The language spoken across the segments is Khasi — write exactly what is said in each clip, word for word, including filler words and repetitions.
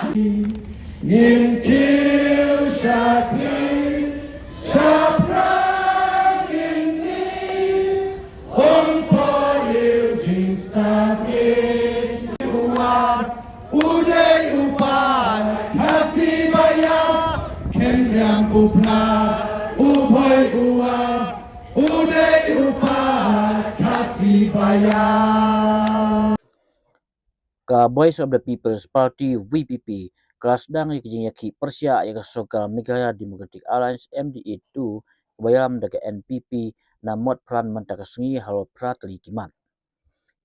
Ngin kiew shakri, shaphrang ngin ni, ong por liu jingstad ngin. Uwar, u dei u paid Khasi ba ïa, khen riam u Prah, u Bhoi u War, u dei u paid Khasi ba ïa. Ka Voice of the People's Party, V P P, ka la sdang ïa ka jingïakhih pyrshah ïa ka sorkar Meghalaya Democratic Alliance, M D A two, kaba ïalam da ka N P P, na Motphran mynta ka sngi halor phra tylli ki mat.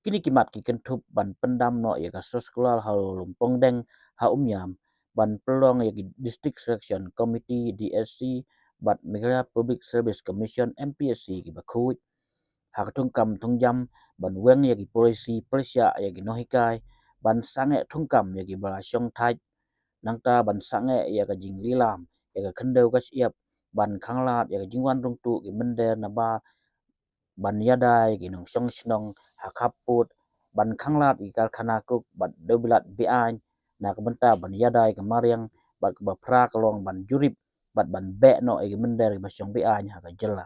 Kine ki mat ki kynthup ban pyndam noh ïa ka soskular halor Lumpongdeng ha Umiam, ban pynlong ïa ki District Selection Committee, D S C, bad Meghalaya Public Service Commission, M P S C, kiba khuid. Ha ka thungkam thungjam, ban weng ïa ki polisi pyrshah ïa ki nonghikai, ban sangeh thungkam ïa kiba la shong thait, nangta ban sangeh ïa ka jinglilam ïa ka khyndew ka shyiap, ban khanglad ïa ka jingwan rung tuh ki mynder na bar, ban ïada ïa ki nongshong shnong ha khappud, ban khanglad ïa ki karkhana coke bad dewbilat be-aiñ, na ka bynta ban ïada ïa ka mariang, bad kaba phra ka long ban jurip bad ban beh noh ïa ki mynder kiba shong be-aiñ ha ka jylla.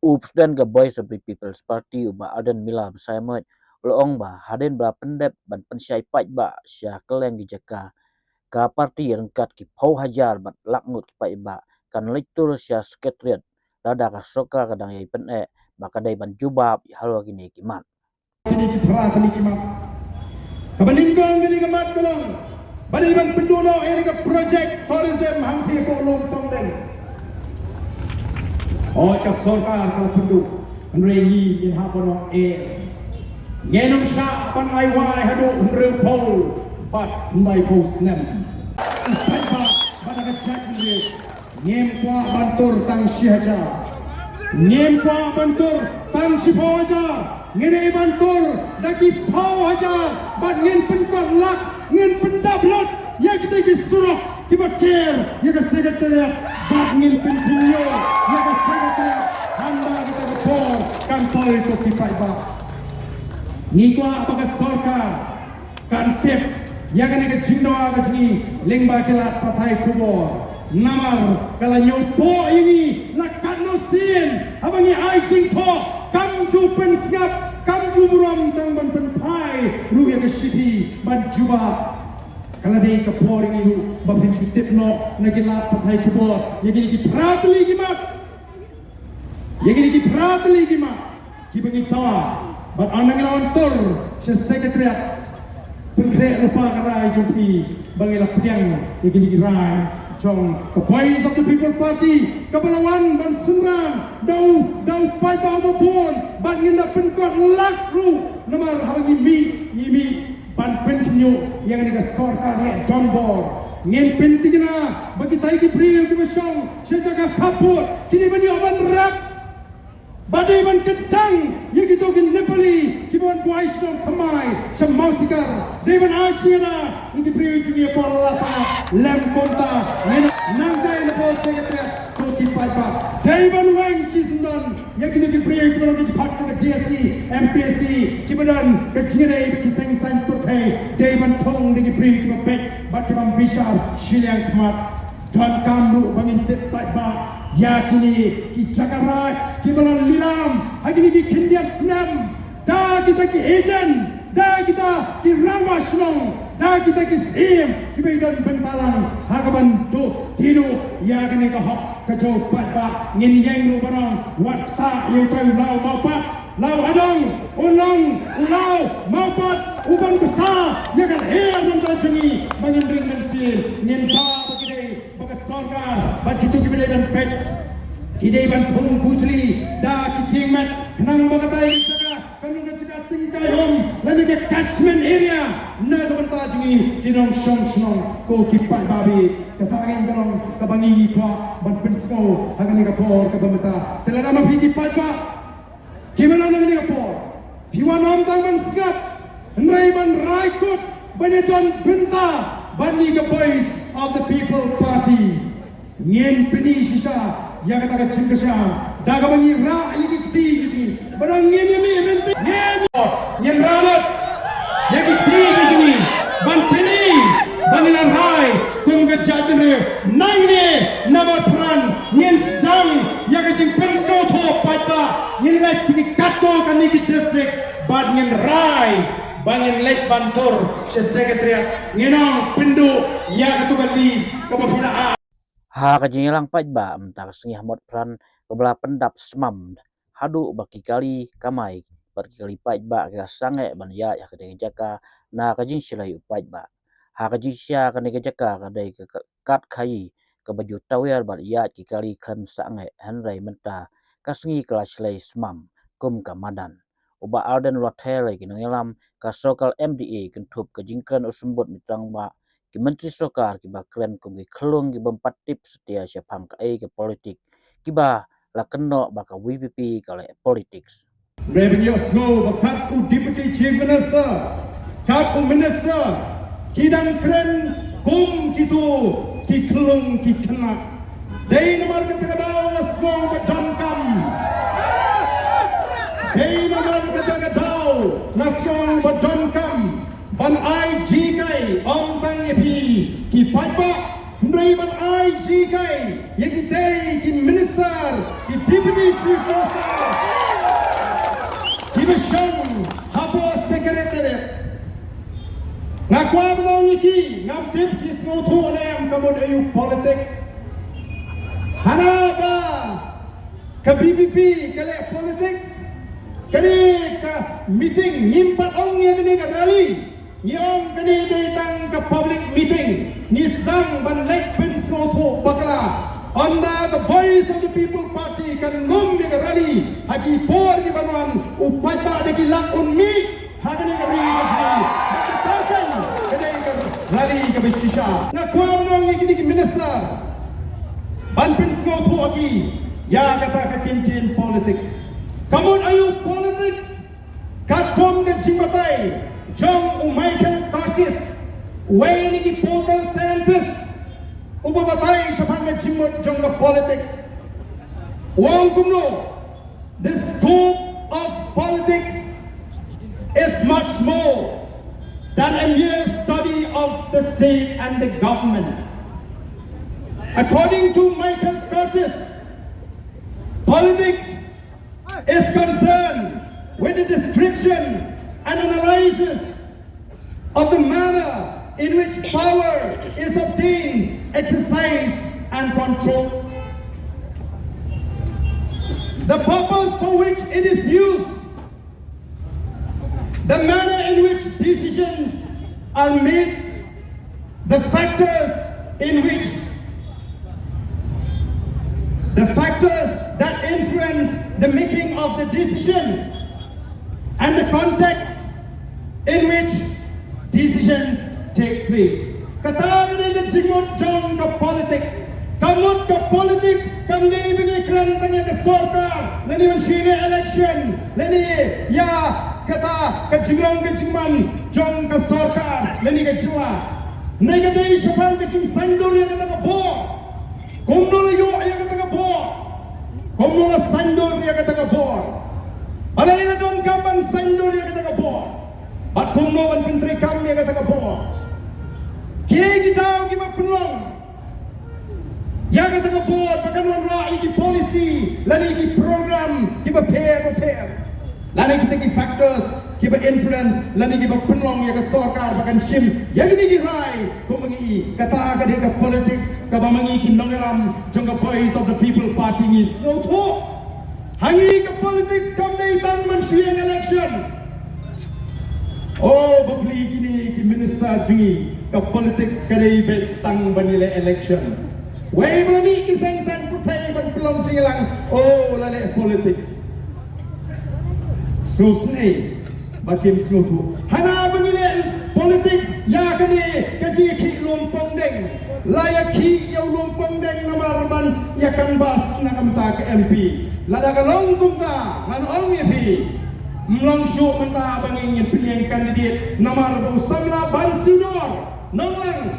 U President ka Voice of the People's Party, u Bah Ardent Miller Basaiawmoit, u la ong ba hadien ba la pyndep ban pynshai paidbah sha kylleng ki jaka, ka party ryngkat ki phew hajar bad lak ngut ki paidbah kan leit tur sha Secretariat lada ka sorkar ka dang ïai pyneh ba ka dei ban jubab halor kine ki mat. Kine ki phra tylli ki mat. Kaba nyngkong kine ki mat ka long ba dei ban pynduh noh ïa ka project tourism hangtei hapoh Lumpongdeng. Hooid, ka sorkar ka la pynduh, hynrei ngi ngin hap ban ong eh. Ngin ym shah ban ai wai haduh hynriewphew bad hynñiewphew snem. Ba, ba da ka jaitbynriew. Ngim kwah ban tur tang shi hajar. Ngim kwah ban tur tang shiphew hajar. Ngi dei ban tur da ki phew hajar. Bad ngin pynkot lak, ngin pyndap lut ïa kita ki surok kiba ker ïa ka Secretariat. Bad ngin pynkynñiuh ïa ka Secretariat hynda kita ka por kan poi, ko ki paidbah. Ngi kwah ba ka sorkar kan tip ïa kane ka jingdawa ka jong ngi lyngba ki lad pathai khubor. Namar ka la ñiewpoh ïa ngi la katno sien haba ngi ai jingthoh, kam ju pynsngap, kam ju burom tang ban pynphai ruh ïa ka shithi ban jubab. Ka la dei ka por ïa ngi ruh ba phin shu tip noh na ki lad pathai khubor ïa kine ki phra tylli ki mat. Ïa kine ki phra tylli ki mat kiba ngi dawa, bad ynda ngi la wan tur sha Secretariat, pynkhreh lypa ka rai jong phi ba ngi la pdiang ïa kine ki rai jong ka Voice of the People Party kaba la wan ban synran da u, da u paidbah uba bun, bad ngin da pynkot lak ruh namar haba ngi mih, ngi mih ban pynkynñiuh ïa kane ka sorkar leh donbor. Ngin pynthikna ba kita ki briew kiba shong sha jaka khappud ki dei ban ïoh ban rep. Ba dei ban kyntang ïa kito ki Nepali kiba wan buaid shnong thymmai sha Mawsikar. Dei ban ai jingïada ïa ki briew jong ngi hapoh Lafang lem kumta. Ngin nangtai na pdeng Secretariat, ko ki paidbah. Dei ban weng shisyndon ïa kito ki briew kiba long ki dkhot jong ka D S C, M P S C, kiba don ka jingïadei bad ki seng saiñ pyrthei. Dei ban thung da ki briew kiba beit bad kiba bishar shiliang khmat. Donkam ruh ba ngin tip paidbah ïa kine ki jaka raid kiba la lilam ha kine ki khyndiat snem da kita ki agent, da kita ki rangbah shnong, da kita ki syiem kiba ïadon bynta lang ha kaban duh tyrwa ïa kane ka hok ka jong u paidbah. Ngin ïeng ruh ban ong, wat ktah ïa utai u law Mawpat. Law Adong u long u law Mawpat uban bsa ïa ka lyer na bynta jong ngi ba ngin ring mynsiem. Ngin dawa ba ki dei, ba ka sorkar bad kito kiba dei ban peit ki dei ban thung bujli da ki diengmet khnang ba katai ka jaka kan long ka jaka tyngkai um lane ka catchment area na ka bynta jong ngi ki nongshong shnong, ko ki paidbah. Kata ngin ka long kaba ngi kwah ban pynsngew ha kane ka por kaba mynta. Te lada ma phi ki paidbah kiba don ha kane ka por, phi wan ym tang ban sngap, hynrei ban rai kut ban ïadon bynta bad ngi ka Voice of the People Party. Ngin pyni shisha ïa kata ka jingkyrshan da kaba ngi rah ïa ki kti ki jong ngi. Ba dang ngin ïa mih mynta, ngin, ngin rah lut ïa ki kti ki jong ngi ba Ngin leit sha ki katto katne ki district bad ngin rai ba ngin leit ban tur sha secretariat, ngin ong pynduh ïa kato ka list kaba phi la ai. Ha ka jingïalang paidbah mynta ka sngi ha Motphran kaba la pyndap smam haduh ba ki kali kamai bad ki kali paidbah ki la sangeh ban ïaid ha katei ka jaka na ka jingshlei u paidbah. Ha ka jingshisha kane ka jaka ka dei ka kat khaïi kaba ju tawiar bad ïaid ki kali khlem sangeh, hynrei mynta ka sngi ka la shlei smam kum ka madan. U Bah Ardent Wathiah lei ki nongïalam ka sorkar M D A kynthup ka jingkren u Symbud Myntri Rangbah, ki myntri sorkar kiba kren kum ki khyllung ki bym pat tip satia shaphang kaei ka politik, kiba la kynnoh ba ka V P P ka leh politics. Revenue sngew ba kat u Deputy Chief Minister, kat u Minister, ki dang kren kum kito ki khyllung ki khynnah. Dei namar kata ka daw nga sngew ba donkam. Dei namar kata ka daw nga sngew ba donkam ban ai jinghikai ym tang ïa phi ki paidbah, hynrei ban ai jinghikai ïa kitei ki minister, ki deputy chief minister kiba shong hapoh secretariat. Nga kwah ban ong ïa ki, ngam tip ki sngewthuh ne em ka mut aïu politics. Hana ba ka V P P ka leh politics, kane ka meeting ngim pat ong ïa kane ka rally. Ngi ong kane dei tang ka public meeting. Ngi sdang ban leit pynsngewthuh bakla. Ynda ka Voice of the People Party kan ngam ïa ka rally ha ki por kiban wan, u paidbah da ki lak un mih ha kane ka ri ka jong ngi. Ka dei ka rally kaba shisha. Nga kwah ban ong ïa kine ki minister ban pynsngewthuh ïa ki ïa kata ka kyntien politics. Ka mut aïu politics? Katkum ka jingbatai jong u Michael Curtis, uwei na ki political scientist uba batai shaphang ka jingmut jong ka politics, u ong kumno: the scope of politics is much more than a mere study of the state and the government. According to Michael Curtis, politics is concerned with the description and analysis of the manner in which power is obtained, exercised, and controlled, the purpose for which it is used, the manner in which decisions are made, the factors in which, the factors that influence the making of the decision, and the context in which decisions take place. Kata ka dei ka jingmut jong ka politics. Ka mut ka politics kam dei ba ngi kren tang ïa ka sorkar lane ban shu ïaleh election lane ïa kata ka jinglong ka jingman jong ka sorkar lane ka jylla. Ngi ka dei shaphang ka jingsaiñdur ïa kata ka bor. Kumno la ïoh ïa kata ka bor? Kumno la saiñdur ïa kata ka bor? Balei la donkam ban saiñdur ïa kata ka bor? Bad kumno ban pyntreikam ïa kata ka bor? Kiei ki daw kiba pynlong ïa kata ka bor ba kan wanrah ïa ki policy lane ki program kiba pher ba pher? Lane kita ki factors kiba influence lane kiba pynlong ïa ka sorkar ba kan shim ïa kine ki rai, kumba ngi i, kata ka dei ka politics kaba ma ngi ki nongïalam jong ka Voice of the People Party ngi sngewthuh. Ha ngi ka politics kam dei tang ban shu ïeng election. Oh, bapli kine ki minister jong ngi, ka politics ka dei beit tang ban ïaleh election. Wei ba la mih ki seng saiñ pyrthei ban pynlong jingïalang, oh, la leh politics. Sngewsih ba kim sngewthuh. Hana ba ngi leh politics ïa kane ka jingïakhih lum pongdeng. La ïakhih ïa u lum pongdeng namar ban ïa canvass na ka bynta ka M P. Lada ka long kumta ngan ong ïa phi, ym long shuh mynta ba ngi ngin pynïeng candidate namar ba u samla Bansiwdor Nonglang,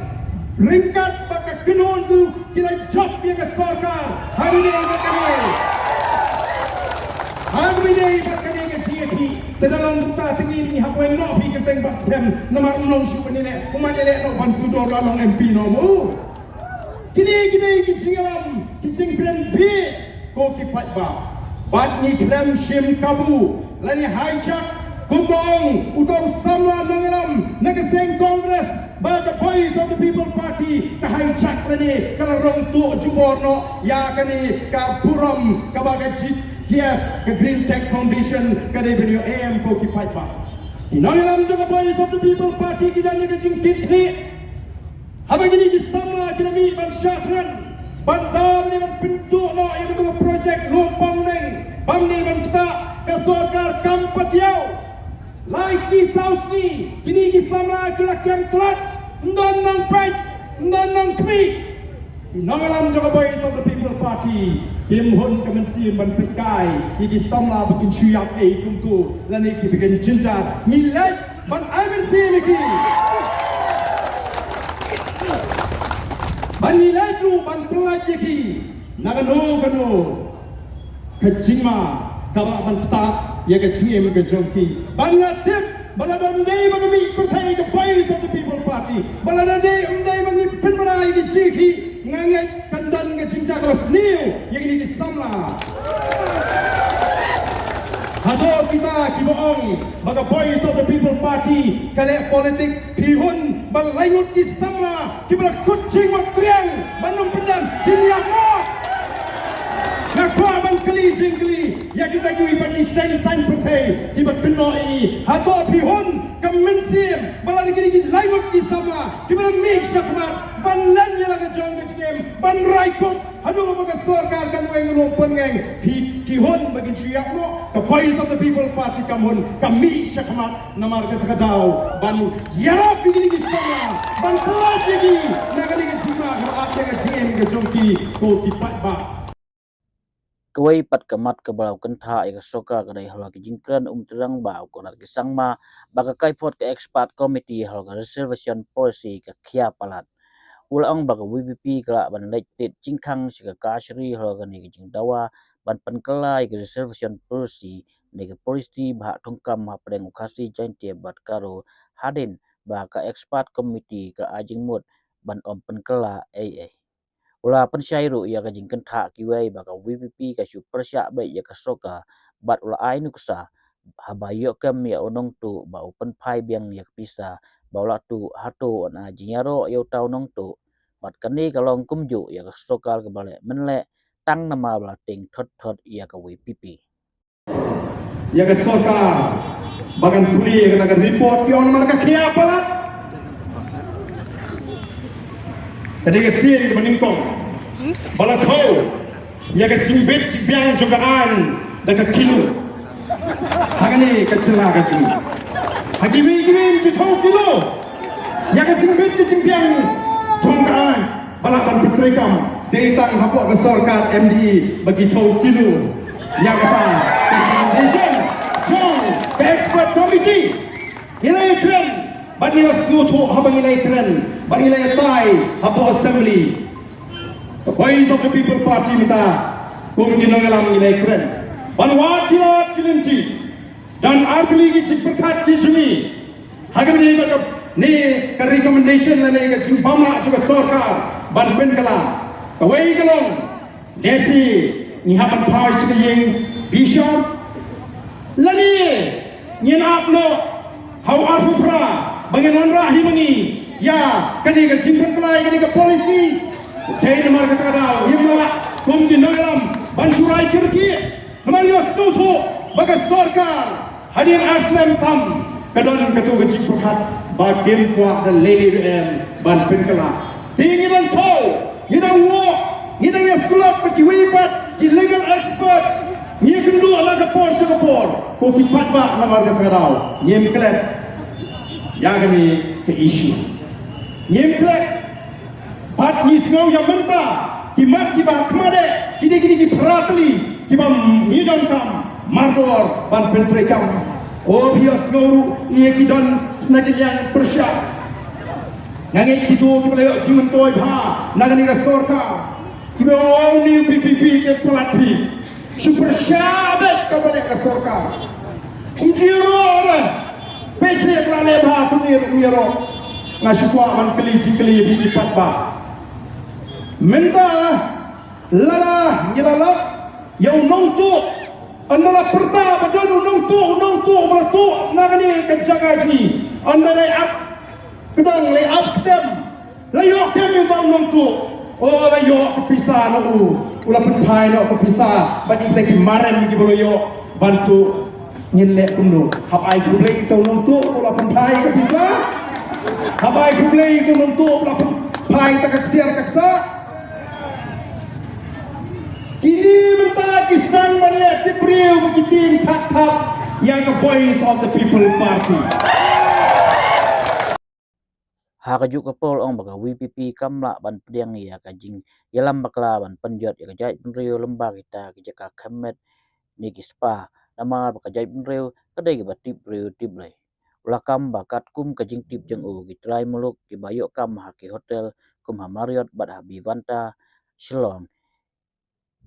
ryngkat bad ka kynhun, ki la jop ïa ka sorkar ha kane ka kane. Ha kane ka kane ka jingïakhih. Te da long kumta te ngi hap weng noh phi kyrteng Bah Sem, namar ym long shuh ban ïaleh, kumba ïaleh noh Bansiwdor la long M P noh mo. Kine ki dei ki jingïalam, ki jingkren bieit ko ki paidbah. Bad ngi khlem shim kabu lane hijack kumba ong uto u samla nongïalam na ka seng Congress ba ka Voice of the People Party ka hijack lane ka la rong tuh jubor noh ïa kane ka burom kaba ka G T F, ka Green Tech Foundation ka dei ban ïoh em ko ki paidbah. Ki nongïalam jong ka Voice of the People Party ki don ïa ka jingkitkhlieh. Haba kine ki samla ki la mih ban shah thngan ban da ban pynduh noh ïa ka projek lum pang neng bam ne ban ktah ka sorkar kam patiaw. Lai sngi saw sngi kine ki samla ki la kem tlot, ym don nang peit, ym don nang khmih. Ki nongïalam jong ka Voice of the People Party kim hun ka mynsiem ban pynkai ïa ki samla ba kin shu ïap ei kumto lane ki ba kin jynjar. Ngi leit ban ai mynsiem ïa ki. Ban ngi leit ruh ban pyllait ïa ki na kano kano ka jingma kaba ban ktah ïa ka jingim ka jong ki. Ban nga tip ba lada ym dei ba ka mih pyrthei ka Voice of the People Party, ba lada dei ym dei ba ngi pynbna ïa ki jingkhih, nga ngeit kan don ka jingjia kaba sniew ïa kine ki samla. Hato kita kiba ong ba ka Voice of the People Party ka leh politics, phi hun ba lai ngut ki samla kiba la kut jingmut triang ban ym pyndam, kin ïap mo? Nga kwah ban kylli jingkylli ïa kita kiwei pat ki seng saiñ pyrthei kiba kynnoh ïa ngi. Hato phi hun ka mynsiem ba la dei kine ki lai ngut ki samla kiba la mih shakhmat ban len ïa la ka jong ka jingim, ban rai kup haduh ba ka sorkar kan weng ruh pynngeng? Phi, ki hun ba kin shu ïap mo? Ka Voice of the People Party kam hun, ka mih shakhmat. Namar kata ka daw ban ïarap ïa kine ki samla, ban pynlait ïa ki na kane ka jingma kaba ap ïa ka jingim ka jong ki ko ki paidbah. Kawei pat ka mat kaba la u kynthah ïa ka sorkar ka dei halor ki jingkren um tyrang ba u Conrad K Sangma ba ka kaiphod ka expert committee halor ka reservation policy ka khia palat. U la ong ba ka V P P ka lah ban leit tied jingkhang sha ka kashari halor kane ka jingdawa ban pynkylla ïa ka reservation policy ne ka policy ba hap thungkam hapdeng u Khasi, Jaiñtia bad Garo hadien ba ka expert committee ka ai jingmut ban ym pynkylla ei ei. U la pynshai ruh ïa ka jingkynthah kiwei ba ka V P P ka shu pyrshah beit ïa ka sorkar bad u la ai nuksa haba ïoh kem ïa u nongtuh ba u pynphai biang ïa ka pisa ba u la tuh, hato un ai jingïaroh ïa uta u nongtuh. Bad kane ka long kumjuh ïa ka sorkar kaba leh mynleh tang namar ba la tieng thot thot ïa ka V P P. Ïa ka sorkar ba kan pule ïa kata ka report, ki ong namar ka khia palat. Ka dei ka sien kaba nyngkong ba la thew ïa ka jingbit jingbiang jong ka aiñ da ka kilo. Ha kane ka jylla ka jong ngi, ha kiwei kiwei ki thew kilo ïa ka jingbit ka jingbiang jong ka aiñ. Ba lah ban pyntreikam, dei tang hapoh ka sorkar M D A ba ki thew kilo ïa kata ka recommendation jong ka expert committee. Ngi la ïakren bad ngi la sngewthuh haba ngi la ïakren bad ngi la ïatai hapoh assembly. Ka Voice of the People Party mynta kum ki nongïalam ngi la ïakren ban wad ki lad ki lynti. Don artylli ki jingpyrkhat ki jong ngi ha kaba ïadei bad kane ka recommendation lane ka jingbam lah jong ka sorkar ban pynkylla. Kawei ka long, lehse ngi hap ban phai sha ka ïing bishop, lane ngin ap noh ha u arphew phra ba ngin wanrah hi ma ngi ïa kane ka jingpynkylla ïa kane ka policy. Dei namar kata ka daw ngim lah kum ki nongïalam ban shu rai kyrkieh. Namar ngi sngewthuh ba ka sorkar hadien ar snem tam ka don kato ka jingpyrkhat ba kim kwah da lei lei ruh em ban pynkylla. Te ngi dang thew, ngi dang wad, ngi dang ïasyllok bad kiwei pat ki legal expert. Ngi ïakynduh na ka por sha ka por, ko ki paidbah, namar kata ka daw ngim klet ïa kane ka issue. Ngim klet. Bad ngi sngew ïa mynta ki mat kiba kham dei ki dei kine ki phra tylli kiba ngi donkam mardor ban pyntreikam. O phi ïohsngew ruh ïa ki don na ki liang pyrshah. Nga ngeit kito kiba la ïoh jingmyntoi bha na kane ka sorkar kiba ong une u V P P te palat phi. Shu pyrshah beit kaba leh ka sorkar. Ym ju ïaroh re. Phi sngewbha leh bha kumne ruh ym ïaroh. Nga shu kwah ban kylli jingkylli ïa phi ki paidbah. Mynta lada ngi la lap ïa u nongtuh Ynda la pyrta ba don u nongtuh, u nongtuh ba la tuh na kane ka jaka jong ngi. Ynda la ap kdang, la ap ktem, la ïoh ktem ïa uta u nongtuh. O, la ïoh ka pisa na u, u la pynphai noh ka pisa bad ïa kita ki marem kiba la ïoh ban tuh. Ngin leh kumno? Hap ai khublei ïa uta u nongtuh ba u la pynphai ka pisa. Hap ai khublei ïa uta u nongtuh ba u la pynphai ta ka ksiar ka ksah. Kine mynta ki sdang ban leh tip briew ba ki tieng thap thap ïa ka Voice of the People Party. Ha kajuh ka por ong ba ka V P P kam lah ban pdiang ïa ka jingïalam bakla ban pynjot ïa ka jaitbynriew lyngba kita ki jaka khyrmet ne ki spa, namar ba ka jaitbynriew ka dei kaba tip briew tip Blei. U la kam ba katkum ka jingtip jong u, ki trai muluk kiba ïoh kam ha ki hotel kum ha Marriott bad ha Vivanta Shillong,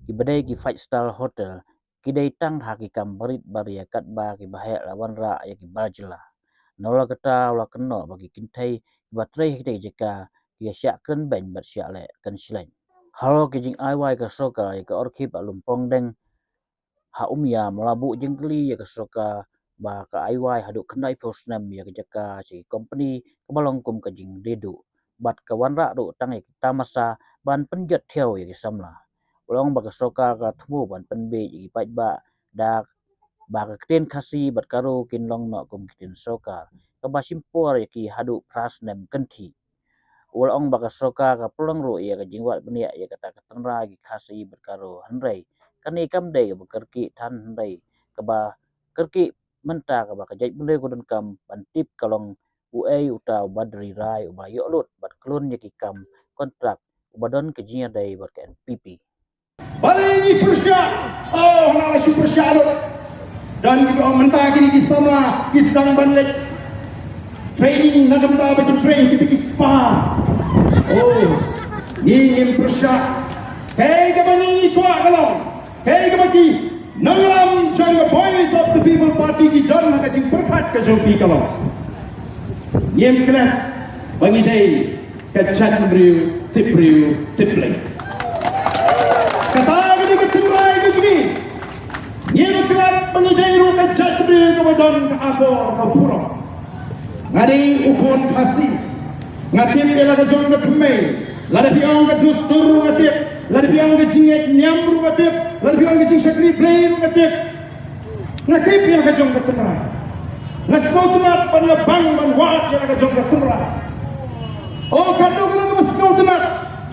kiba dei ki five star hotel, ki dei tang ha ki kam barit baria katba kiba heh la wanrah ïa ki bar jylla. Nalor kata u la kynnoh ba ki kynthei kiba trei ha kita ki jaka ki ïa shah kren beiñ bad shah leh kren shleng. Halor ki jingai wai ka sorkar ïa ka orkhip ha Lumpongdeng ha Umiam, u la buh jingkylli ïa ka sorkar ba ka ai wai haduh khyndaiphew snem ïa ka jaka sha ki kompani kaba long kum ka jingdie duh bad ka wanrah ruh tang ïa ki tamasa ban pynjot thiaw ïa ki samla. U la ong ba ka sorkar ka la thmu ban pynbiej ïa ki paidbah da ba ka ktien Khasi bad Garo kin long noh kum ki ktien sorkar kaba shim por ïa ki haduh phra snem kynthih. U la ong ba ka sorkar ka pynlong ruh ïa ka jingwad bniah ïa kata ka tynrai ki Khasi bad Garo, hynrei kane kam dei kaba kyrkieh than, hynrei kaba kyrkieh mynta kaba ka jaitbynriew ka donkam ban tip ka long uei uta uba dri rai, uba ïoh lut bad klun ïa ki kam kontrak, uba don ka jingïadei bad ka N P P. Balei ngi pyrshah? Oh, hana la shu pyrshah lut. Don kiba ong mynta kine ki samla ki sdang ban leit training na ka bynta ba kin training kita ki spa. Oh, ngi ngim pyrshah. Kaei kaba ngi kwah ka long, kaei kaba ki nongïalam jong ka Voice of the People Party ki don ha ka jingpyrkhat ka jong ki ka long, ngim klet ba ngi dei ka jaitbynriew tip briew tip Blei. Kata ka dei ka tynrai ka jong ngi. Ngim klet ba ngi dei ruh ka jaitbynriew kaba don ka akor ka burom. Nga dei u khun Khasi. Nga tip ïa la ka jong ka thymmei. Lada phi ong ka dustur ruh nga tip. Lada phi ong ka jingngeit niam ruh nga tip. Lada phi ong ka jingshakri Blei ruh nga tip. Nga tip ïa la ka jong ka tynrai. Nga sngewtynnat ban nga bang ban wad ïa la ka jong ka tynrai. O, katno ka long kaba sngewtynnat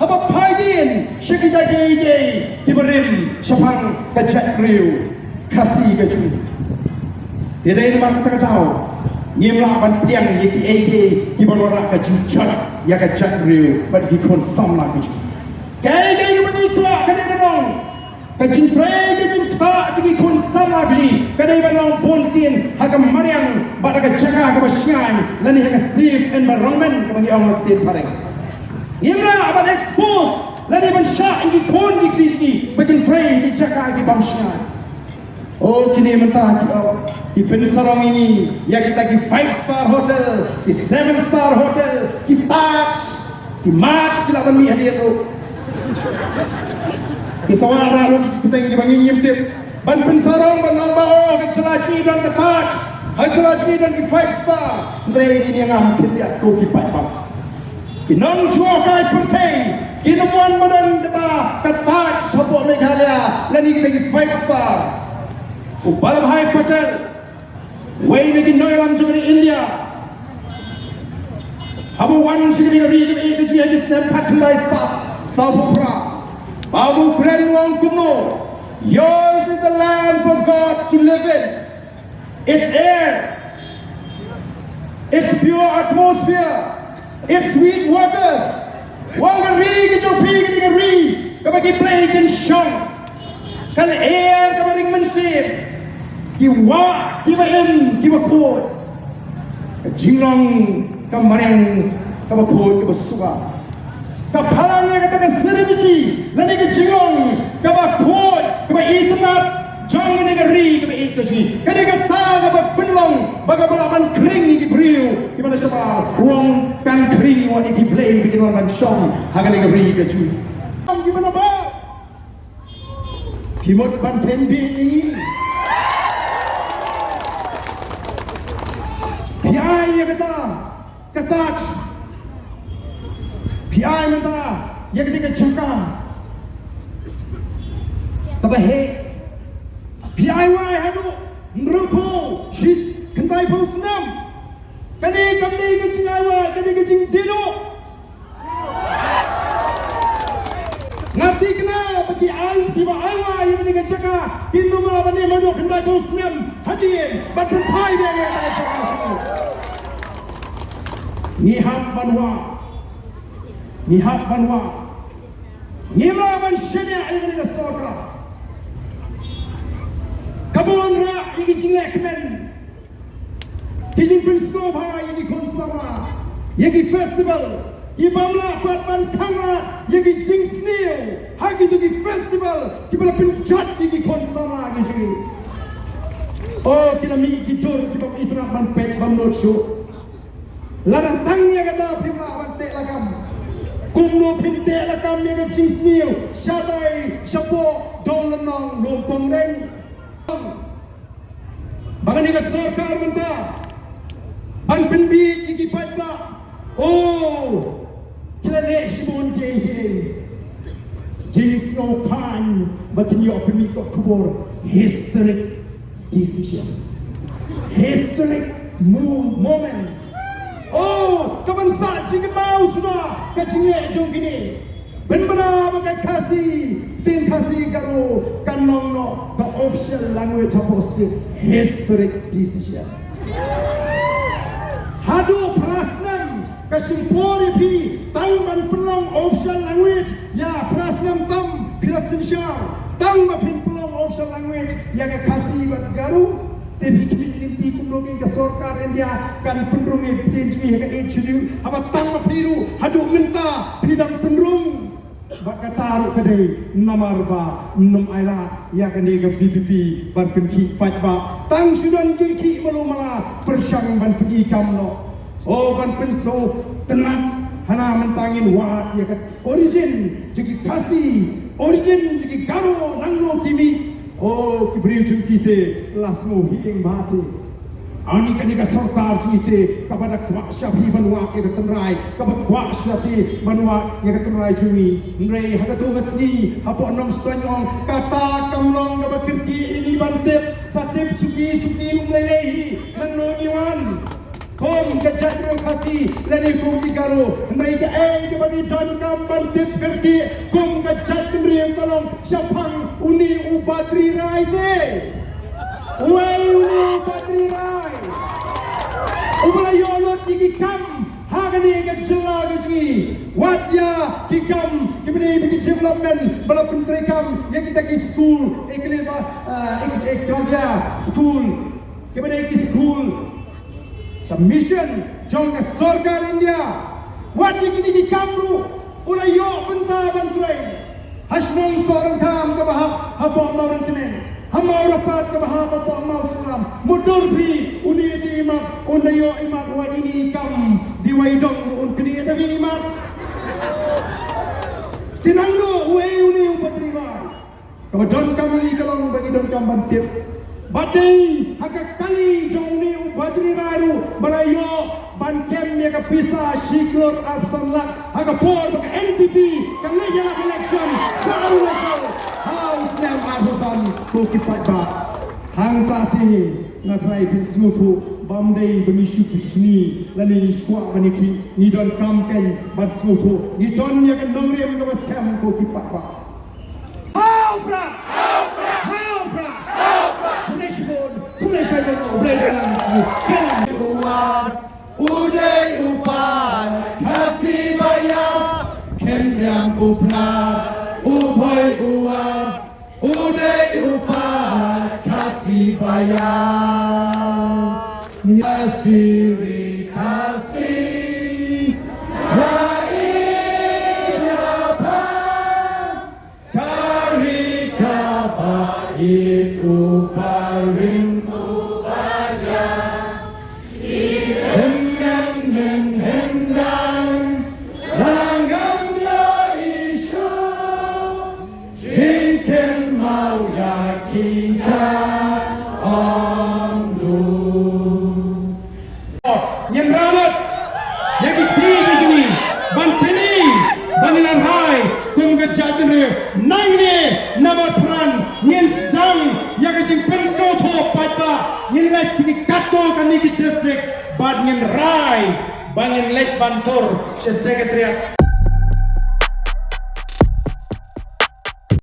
haba phai dien sha kita kiei kiei kiba rim shaphang ka jaitbynriew Khasi ka jong ngi. Te dei namar kata ka daw ngim lah ban pdiang ïa kiei kiei kiba wanrah ka jingjot ïa ka jaitbynriew bad ki khun samla ka jong ngi. Kaei kaei kaba ngi kwah ka dei ka long ka jingtrei ka jingktah jong ki khun samla ka jong ngi ka dei ban long bunsien ha ka mariang bad ha ka jaka kaba shngaiñ lane ha ka safe environment kaba ngi ong ha ka ktien phareng. Ngim lah ban expose lane ban shah ïa ki khun ki kti jong ngi ba kin trei ha ki jaka ki bym shngaiñ. O, kine mynta ki ong ki pynsarong ïa ngi ïa kita ki five star hotel, ki seven star hotel, ki Taj, ki Marriott, ki lah ban mih hadien ruh. Ki sa wanrah ruh ki kyrteng kiba ngi ngim tip. Ban pynsarong ban ong ba, o, ha jylla jong ngi don ka Taj, ha jylla jong ngi don ki five star. Hynrei ngi ïa ngam khyndiat ko ki paidbah. Ki nongjuh kai pyrthei kin ym wan ba don kata ka Taj hapoh Meghalaya lane kita ki five star. U Vallabhbhai Patel, uwei na ki nongïalam jong ka ri India, haba u wan sha kane ka ri kaba ïeit ka jong ngi ha ki snem khatkhyndai spah sawphew phra, ba u kren u ong kumno, "Yours is the land for gods to live in. Its air, its pure atmosphere, its sweet waters." U ong ka ri ka jong phi ka dei ka ri kaba ki blei kin shong. Ka lyer kaba ring mynsiem, ki wah kiba im kiba khuid, ka jinglong ka mariang kaba khuid kaba suba. Ka phalang ïa kata ka serenity lane ka jinglong kaba khuid kaba itynnad jong kane ka ri kaba ïeit ka jong ngi. Ka dei kata kaba pynlong ba ka lah ban khring ïa ki briew kiba na shabar, u ong kan khring wat ïa ki blei ba kin wan ban shong ha kane ka ri ka jong ngi. Ong kiba na ba Phi mut ban pynbieit ïa ngi? Ïa kata ka Taj phi ai mynta ïa kata ka jaka kaba heh. Phi ai wai haduh hynriewphew shi khyndaiphew snem. Kane kam dei ka jingai wai, kane ka jingdie duh. Nga thikna ba ki ai, kiba ai wai ïa kane ka jaka kin ym lah ban im haduh khyndaiphew snem hadien ban pynphai biang ïa kane ka jaka. Ngi hap ban wad, ngi hap ban wad, ngim lah ban shaniah ïa kane ka sorkar. Ka bun ruh ïa ki jingleh kmen, ki jingpynsngewbha ïa ki khun samla, ïa ki festival, ki bym lah pat ban khanglad ïa ki jingsniew ha kito ki festival kiba la pynjot ïa ki khun samla ki jong ngi. O, ki la mih ki dur ki bym itynnad ban peit bym nud shuh. Lada tang ïa kata phim lah ban teh lakam, kumno phin teh lakam ïa ka jingsniew shatai shapoh dong lynnong lum pynreng? Ba kane ka sorkar mynta ban pynbieit ïa ki paidbah. O, ki la leh shibun kiei kiei. Jingsngewkhlaiñ ba kin ïoh pynmih kot khubor. Historic decision. Historic move, moment. O, ka ban sah jingkynmaw suda ka jingleh jong kine. Pynbna ba ka Khasi, ktien Khasi Garo kan long noh ka official language hapoh state. Historic decision. Haduh phra snem ka shim por ïa phi tang ban pynlong official language. Ïa, phra snem tam phi la synshar tang ba phin pynlong official language ïa ka Khasi bad Garo. Te phi khmih lynti kumno kein ka sorkar India kan pynrung ïa ka ktien jong ngi ha ka Eighth Schedule, haba tang ma phi ruh haduh mynta phi dang pynrung. Bad kata ruh ka dei namar ba ym ai lad ïa kane ka V P P ban pynkhih paidbah. Tang shu don jingkhih malu mala pyrshang ban pyni kam noh. O, ban pynsngewtynnat hana mynta ngin wad ïa ka origin jong ki Khasi, origin jong ki Garo, nangno ki mih. O, ki briew jong ki te la sngew hi ing ba te. Ani kane ka sorkar jong ki te kaba da kwah sha phi ban wad ïa ka tynrai, kaba kwah sha phi ban wad ïa ka tynrai jong ngi. Hynrei ha kato ka sngi hapoh Nongstoiñ ong kata kam long kaba kyrkieh ïa ngi ban tip. Sa tip suki suki ruh lei lei hi, nangno ngi wan. Kum ka jaitbynriew Khasi lane kum ki Garo, hynrei kaei kaba ngi donkam ban tip kyrkieh kum ka jaitbynriew ka long shaphang une u Badri Rai te. Uei une u Badri Rai uba la ïoh lut ïa ki kam ha kane ka jylla ka jong ngi? Wat ïa ki kam kiba dei ba ki development ba la pyntreikam ïa kita ki skul, Eklavya, ah, Ek-, Eklavya school, kiba dei ki skul ka mission jong ka sorkar India. Wat ïa kine ki kam ruh u la ïoh bynta ban trei. Ha shnong Sohryngkham kaba hap hapoh Mawryngkneng, ha Mawrapat kaba hap hapoh Mawsynram. Mutdur phi une te imat un da ïoh imat, wat ine i kam dei wai dong un knieh da phi imat. Te nangno, uei une u Badri Rai? Kaba donkam ïa ngi ka long ba ngi donkam ban tip. Ba dei ha ka kali jong une u Badri Rai ruh ba la ïoh ban kem ïa ka pisa shi klur arphew san lak ha ka por ba ka N P P ka leit ïalap election ka Arunachal ha u snem arphew san. Ko ki paidbah, hangta te nga trai pynsngewthuh ba ym dei ba ngi shu pishni lane ngi shu kwah ban ïakhih. Ngi donkam kein ban sngewthuh, ngi don ïa ka nongrim kaba skhem ko ki paidbah. Hau prah! Hau prah! Pule shibun, pule shibun, pule shibun. U War u dei u paid Khasi ba ïap, Khynriam u Prah, u Bhoi u War u dei u paid Khasi ba ïap. Khasi ri Khasi, la i ïa pha. Ka ri kaba ïeit uba rim uba jam. I hynmen hynmen hynmen la ngam ïohi shuh. Jingkynmaw ïa ki ka ong du. Ngin Nangne na Marpyrshah ngin sdang ïa ka jingpynsngewthuh paidbah, ngin leit sha ki katto katne ki district bad ngin rai ba ngin leit ban tur sha secretariat